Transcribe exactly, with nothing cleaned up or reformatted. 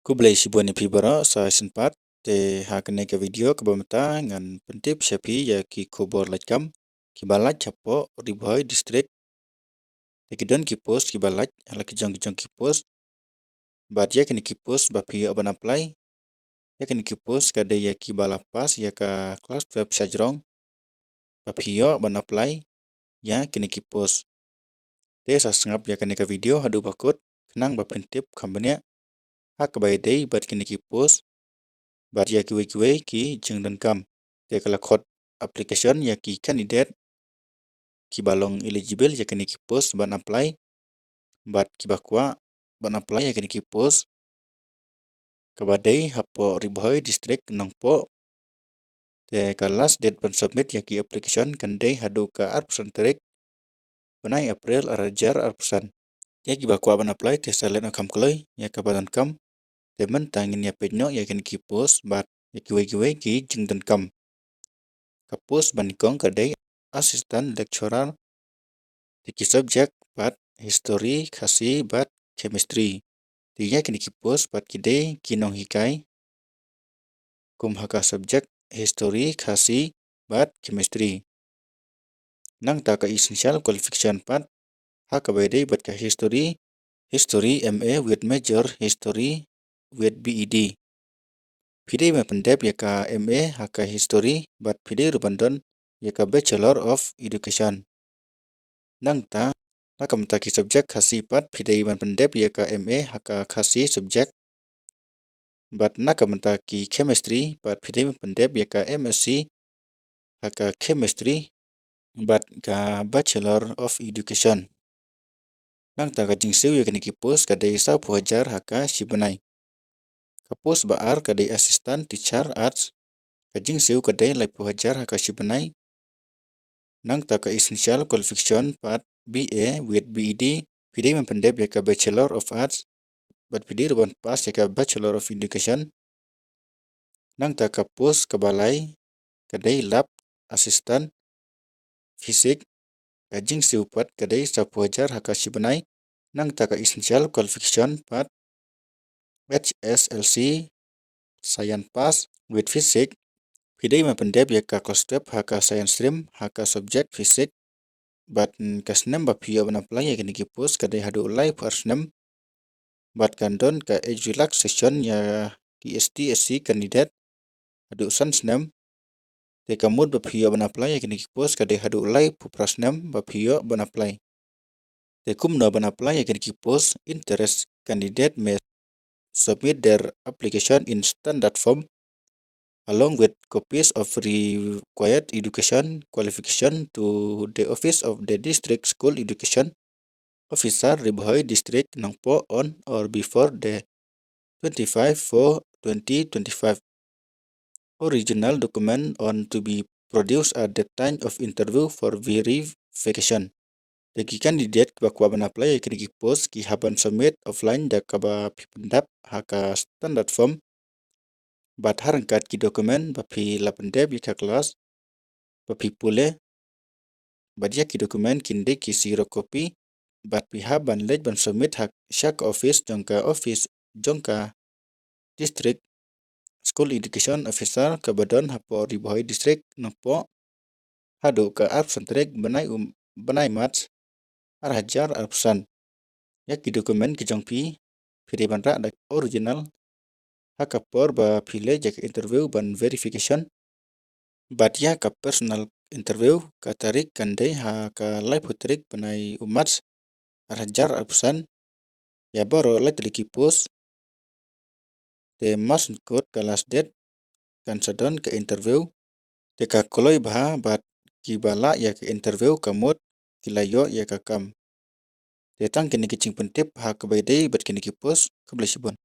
Khublei shibun ïa phi baroh sa shisien pat. Te ha kane ka video kaba mynta ngan pyntip sha phi ïa ki khubor lait kam kiba lait hapoh Ri Bhoi District. Te ki don ki post kiba lait, la ki jong ki jong ki post. Bad ïa kine ki post ba phi ïoh ban apply, ïa kine ki post ka dei ïa kiba la pass ïa ka class twelve shajrong ba phi ïoh ban apply ïa kine ki post. Te sa sngap ïa kane ka video haduh ba kut khnang ba phin tip kham bniah ha kaba ïadei bad kine ki post bad ïa kiwei kiwei ki jingdonkam. Te ka la khot application ïa ki candidate kiba long eligible ïa kine ki post ban apply bad kiba kwah ban apply ïa kine ki post kaba dei hapoh Ri Bhoi District Nongpoh. Te ka last date ban submit ïa ki application kan dei haduh ka arphew san tarik bnai April arhajar arphew san. Ïa kiba kwah ban apply te sa leit noh kham kloi ïa kaba donkam. Te mynta ngin ïa peit noh ïa kine ki post bad ïa kiwei kiwei ki jingdonkam. Ka post ba nyngkong ka dei assistant lecturer. Te ki subject pat history, Khasi bad chemistry. Te ïa kine ki post pat ki dei ki nonghikai kum ha ka subject history, Khasi bad chemistry. Nangta ka essential qualification pat ha kaba ïadei bad ka history, history M A with major history with B E D. Phi dei ban pyndep ïa ka M A ha ka history bad phi dei ruh ban don ïa ka Bachelor of Education. Nangta na ka bynta ki subject Khasi pat phi dei ban pyndep ïa ka M A ha ka Khasi subject. Bad na ka bynta ki chemistry pat phi dei ban pyndep ïa ka M Sc ha ka chemistry bad ka Bachelor of Education. Nangta ka jingsiew ïa kine ki post ka dei sawphew hajar ha ka shi bnai. Ka post ba ar ka dei assistant teacher arts. Ka jingsiew ka dei laiphew hajar ha ka shi bnai. Nangta ka essential qualification pat B A with B E D, phi dei ban pyndep ïa ka Bachelor of Arts bad phi dei ruh ban pass ïa ka Bachelor of Education. Nangta ka post kaba lai ka dei lab assistant physics. Ka jingsiew pat ka dei sawphew hajar ha ka shi bnai. Nangta ka essential qualification pat H S L C science pass with physics. Phi dei ban pyndep ïa ka class twelve ha ka science stream ha ka subject physics. Bad ka snem ba phi ïoh ban apply ïa kine ki post ka dei haduh laiphew ar snem. Bad kan don ka age relaxation ïa ki S T S C candidate haduh san snem. Te ka mut ba phi ïoh ban apply ïa kine ki post ka dei haduh laiphew phra snem ba phi ïoh ban apply. Te kumno ban apply ïa kine ki post? Interest candidate may submit their application in standard form along with copies of required education qualification to the office of the district school education officer, Ri Bhoi District, Nongpoh on or before the twenty-five four twenty twenty-five. Original document on to be produced at the time of interview for verification. Te ki candidate kiba kwah ban apply ïa kine ki post ki hap ban submit offline da kaba phi pyndap ha ka standard form. Bad ha ryngkat ki document ba phi la pyndep ïa ka class ba phi pule. Bad ïa ki document kin dei ki xerox copy bad phi hap ban leit ban submit ha sha ka office jong ka office jong ka district school education officer kaba don hapoh Ri Bhoi District Nongpoh haduh ka arphew san tarik bnai um bnai March arhajar arphew san. Ïa ki document ki jong phi phi dei ban rah da original ha ka por ba phi leit ïa ka interview ban verification. Bad ïa ka personal interview ka tarik kan dei ha ka laiphew tarik bnai u March arhajar arphew san. Ïa baroh lai tylli ki post. Te March kut ka last date kan sa don ka interview. Te ka kloi bha bad kiba lah ïa ka interview ka mut ki la ïoh ïa ka kam. Te tang kine ki jingpyntip ha kaba ïadei bad kine ki post. Khublei shibun.